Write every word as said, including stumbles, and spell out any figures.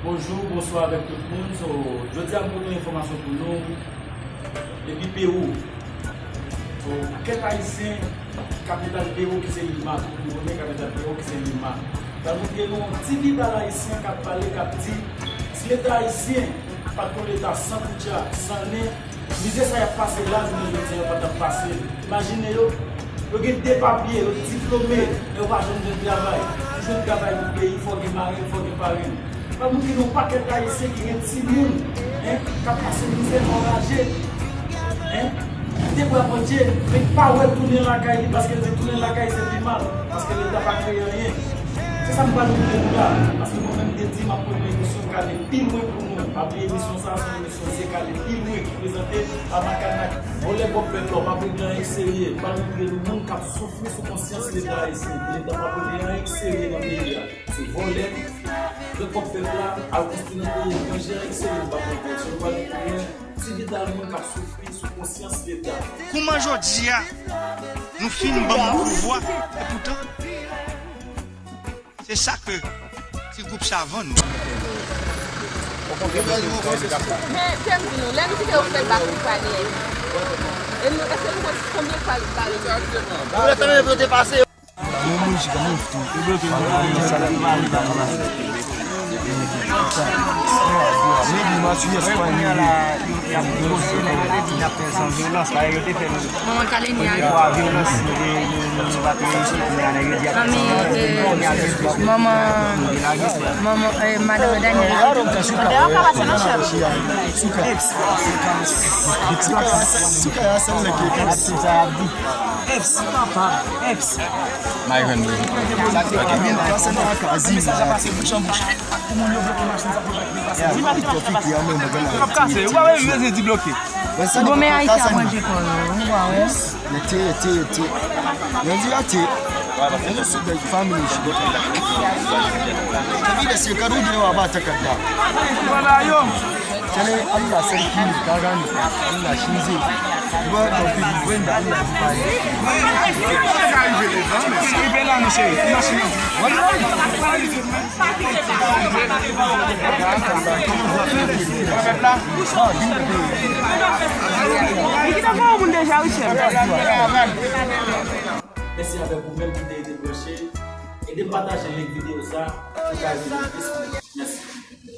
Bonjou, bonswa avèk tout moun. So, jodi a m pote yon enfòmasyon pou nou. Depi Pewou. So, pakèt Ayisyen, kapital Pewou ki se Lima. Tout moun konnen kapital Pewou ki se Lima. Pral montre nou yon ti vidal ayisyen k ap pale, k ap di, si Leta ayisyen pa t yon Leta san koutcha, san nen, mizè sa y ap pase la, jounen jodi a, yo pa t ap pase l. Imajine yo, yo gen de papye, yo diplome, men yo pa janm jwenn travay. Pou jwenn travay pou peyi, fò gen marenn, fò gen parenn. Pral montre nou pakèt Ayisyen ki gen timoun, en, k ap pase mizè, anraje, en, de bra pandye, men pa wè l tounen lakay li, paske l di tounen lakay se pi mal, paske Leta pa kreye anyen. Se sa m pral montre nou la, paske mwen menm m te di m ap pran yon emisyon k ale pi lwen pou nou. Pa bliye emisyon sa, se yon emisyon Zye k ale pi lwen ki prezante pa Makanak. Vòlè kòb pèp la, w p ap regle anyen k serye. Pral montre nou moun k ap soufri sou konsyans Leta ayisyen. Leta p ap regle anyen k serye nan peyi a. Se vòlè, pran kòb pèp la, al konstwi nan peyi etranjè, anyen k serye nou p ap regle. So nou pral montre ti vidal moun k ap soufri sou konsyans Leta. Kouman jodi a, nou fin ban m pouvwa, epoutan, se sa ke ti gwoup sa vann. Men, fè m di nou, lè nou kite yo fè bak pou pale, e nou, èske nou konn konbyen fwa li pale? Ou lè tann yo te pase. Mwen, mwen, jiga, mwen, ftou. Maybe, Matthew, yes, fine, maybe. Manman Kalenia. Premye fwa vyolans, nou te, nou, nou, nou pa te reyisi, kounye a nèg yo di ap Ami, eh, manman, manman, eh, madanm Daniel. Eps. Eps. Eps. Eps. Mwen jwenn li. Sa k te gen, sa k te pase bouch an bouch. Pou moun yo bloke machin, sa pou yo pa t depase. Li pa kite machin nan pase. Yo p ap kase, yo pa bezwen di bloke. Bon, men Ayisyen ap ranje kò yo, ou pa wè? Rete, rete, rete. Yo di rete. Yo di sou bèl family shit. Yo di lè se kadou di yo ap atak ak da. Yo pa ba yo. Tene Allah sarki ne, ka gane. Allah shi zai. Ba da fi wanda Allah ya bayi. Ki rive la, non, cheri. Machin nan. Wallahi. Li kite gwo moun deja, wi, chèf. Mèsi avèk ou menm ki te rete branche. Ede m pataje link videyo sa pou ka rive plis moun. Mèsi.